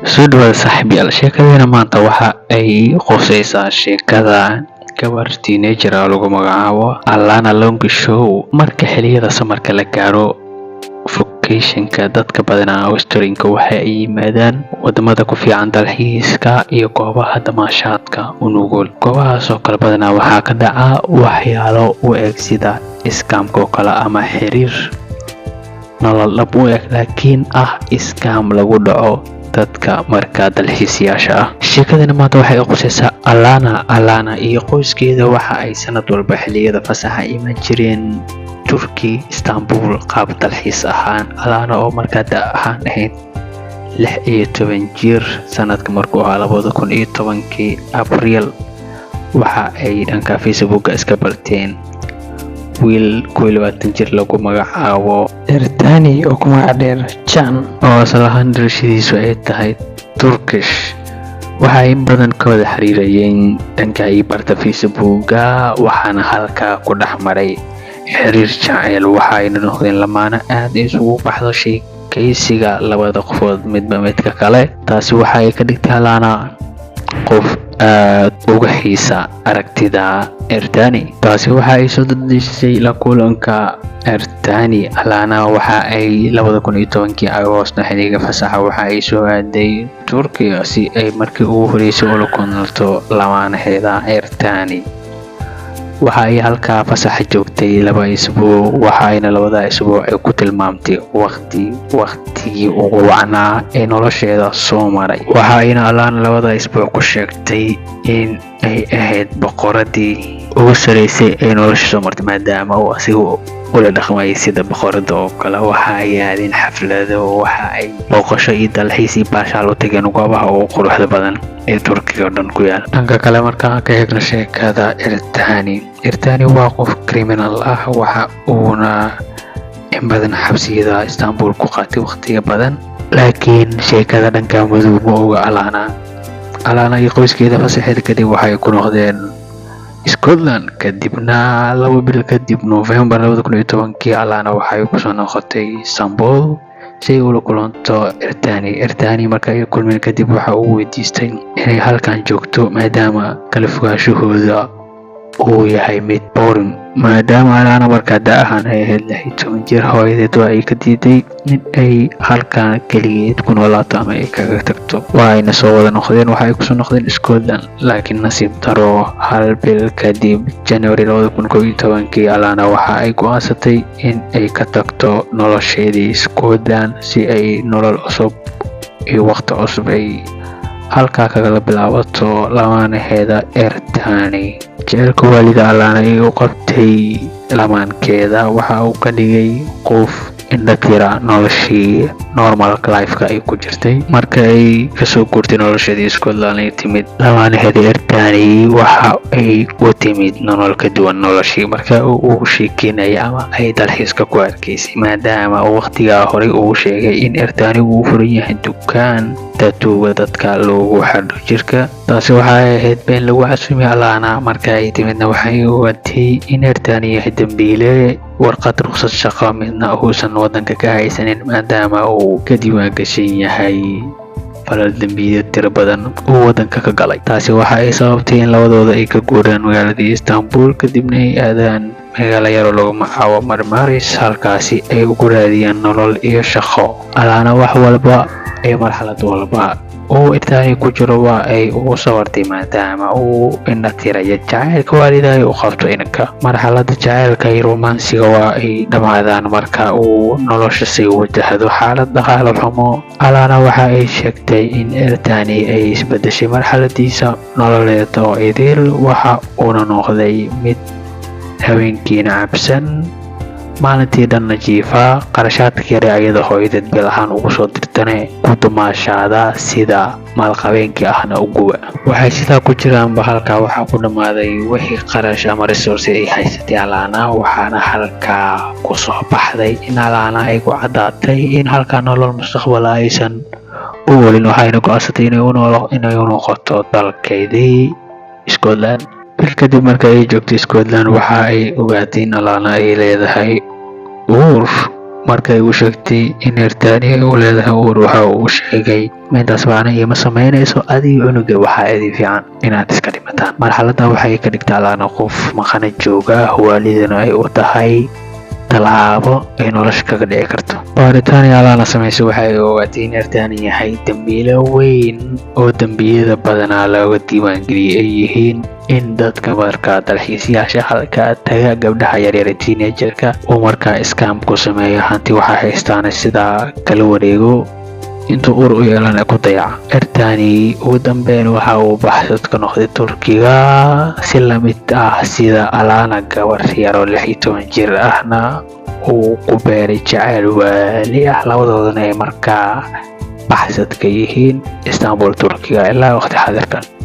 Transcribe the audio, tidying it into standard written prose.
Soo dhawaada, saaxiibayaal. Sheekadeena maanta waxa ay qusaysaa sheekada gabar teenager ah oo lagu magacaabo Alana Longshow. Marka xilliyada summerka la gaaro, vacationka, dadka badanaa Australianka waxa ay yimaadaan wadamada ku fiican dalxiiska iyo goobaha damaashaadka u nugul. Goobahaas oo kale badanaa waxaa ka dhaca waxyaalo u eg sida scamka oo kale ama xiriir nolol dhab u eg laakiin ah scam lagu dhaco dadka markaa dalxiisayaasha ah. Sheekadani maanta waxay qusaysaa Alana. Alana iyo qoyskeeda waxa ay sanad walba xilliyada fasaxa iman jireen Turkey, Istanbul, qaab dalxiis ahaan. Alana oo markaa da ahaan ahayd 16 jir sanadka markuu ahaa 2010-kii Abriil, waxa ay dhanka Facebooka iska barteen wiil 21 jir lagu magacaabo Ertani, oo ku magac dheer Jan, oo asal ahaan dhalashadiisu ay tahay Turkish. Waxa ay in badan ka wada xiriirayeen dhanka iyo barta Facebooka, waxaana halkaa ku dhex maray xiriir jacayl. Waxa ayna noqdeen lamaano aad isugu baxdo sheekaysiga labada qofood midba midka kale. Taasi waxa ay ka dhigtay Alana qof aad uga xiisa aragtida Ertani. Taasi waxa ay soo dadejisay la kulanka Ertani. Alana waxa ay 2010-kii Agoosto xilliga fasaxa waxa ay soo aaday Turkiga si ay markii ugu horeysay ula kulanto lamaanaheeda Ertani. Waxa ay halkaa fasaxa joogtay 2 isbuuc, waxa ayna labada isbuuc ay ku tilmaamtay waqtigii ugu wacnaa ee nolosheeda soo maray. Waxa ayna Alana labada isbuuc ku sheegtay in ay ahayd boqoradii ugu sareysay ee nolosha soo martay, maadaama uu asiga ula dhaqmayay sida boqorada oo kale. Waxa ay aadeen xaflado, waxa ay booqasho iyo dalxiis iyo baashaal u tageen goobaha ugu quruxda badan ee Turkiga oo dhan ku yaal. Dhanka kale, markaan ka eegno sheekada Ertani, Ertani waa qof criminal ah, waxa uuna in badan xabsiyada Istanbul ku qaatay waqtiga badan, laakiin sheekada dhanka madow ma oga Alana. Alana iyo qoyskeeda fasaxeeda kadib waxay ku noqdeen Scotland. Kadibna 2 bil kadib, November 2010-kii, Alana waxay kusoo noqotay Istanbul si ay ula kulanto Ertani. Ertani marka ay kulmeen kadib, waxa uu weydiistay inay halkan joogto maadaama kala fogaanshahooda uu yahay mid boring. Maadaama Alana markaa da ahaan ay ahayd 16 jir, hooyadeed waa ay ka diiday in ay halkan keligeed ku noolaato ama ay kaga tagto. Waa ayna soo wada noqdeen, waxa ay kusoo noqdeen Scotland. Laakiin nasiib daro, hal bil kadib, January 2011-kii, Alana waxa ay go'aansatay in ay ka tagto nolosheedii Scotland si ay nolol cusub iyo waqti cusub ay halkaa kagala bilaabato lamaanaheeda Ertani. Jecelka waalida Alana ee u qabtay lamaankeeda waxa uu ka dhigay qof indha tira noloshii normal lifeka ay ku jirtay. Marka ay kasoo guurtay nolosheedii Scotland ay timid lamaanaheeda Ertani, waxa ay u timid nolol ka duwan noloshii marka uu sheekeynaya ama ay dalxiiska ku arkaysay, maadaama uu waqtigaa horey uu sheegay in Ertani uu furan yahay dukaan tattooga dadka loogu xadho jirka. Taasi waxay ahayd been lagu casumay Alana. Marka ay timidna, waxay ogaatay in Ertani yahay dambiile, warqad ruqsad shaqo midna uusan wadanka ka haysanin, maadaama uu ka diiwaan gashan yahay falal dembiyeed tiro badan uu wadanka ka galay. Taasi waxa ay sababtay in labadooda ay ka guuraan magaaladii Istanbul, kadibna ay aadaan magaalo yaroo lagu magacaabo Marmaris, halkaasi ay ugu raadiyaan nolol iyo shaqo. Alana wax walba iyo marxalad walba uu Ertani ku jiro waa ay ugu sabartay, maadaama uu indha tiraya jacaylka waalida ay u qabto inanka. Marxaladda jacaylka iyo romansiga waa ay dhammaadaan marka uu nolosha sii wajahdo xaalad dhaqaale xumo. Alana waxa ay sheegtay in Ertani ay isbedeshay marxaladiisa nololeed oo idil, waxa uuna noqday mid habeenkiina cabsan, maalintii dhanna jiifa, qarashaadka yare ayada hooyadeed bil ahaan ugu soo dirtane ku dumaashaada, sida maalqabeenkii ahna u guba. Waxay sidaa ku jiraanba, halkaa waxaa ku dhammaaday wixii qarash ama resource ay haysatay Alana. Waxaana halkaa kusoo baxday in Alana ay ku caddaatay in halkaa nolol mustaqbala aysan u welin, waxayna go'aansatay inay u noqoto dalkeedii Scotland. Bil kadib marka ay joogtay Scotland, waxa ay ogaatay in Alana ay leedahay uur. Markay u sheegtay in Ertani ay u leedahay uur, waxa uu sheegay, "Intaas baana iima samaynayso, adiga cunuga waxaa idin fiican inaad iska dhimataan." Marxaladda waxay ka dhigtaa Alana qof maqana jooga, waalidana ay u tahay tallaabo ay nolosha kaga dhici karto. Baaritaan Alana samaysay waxay ogaatay in Ertani yahay dambiile weyn oo dembiyada badanaa looga diiwaangeliyay ay yihiin in dadka markaa dalxiisayaasha halkaa taga, gabdhaha yaryar ee teenagerka, uu markaa scam ku sameeyo, hanti waxaa haystaan sidaa kala wareego, intuu ur u yeelana ku dayaca. Ertani ugu dambeyn waxa uu baxsad ka noqday Turkiga, si lamid ah sida Alana, gabar yaroo 16 jir ahna uu ku beeray jacayl waali ah, labadoodana ay markaa baxsadka yihiin Istanbul, Turkiga, ilaa waqti xadirkan.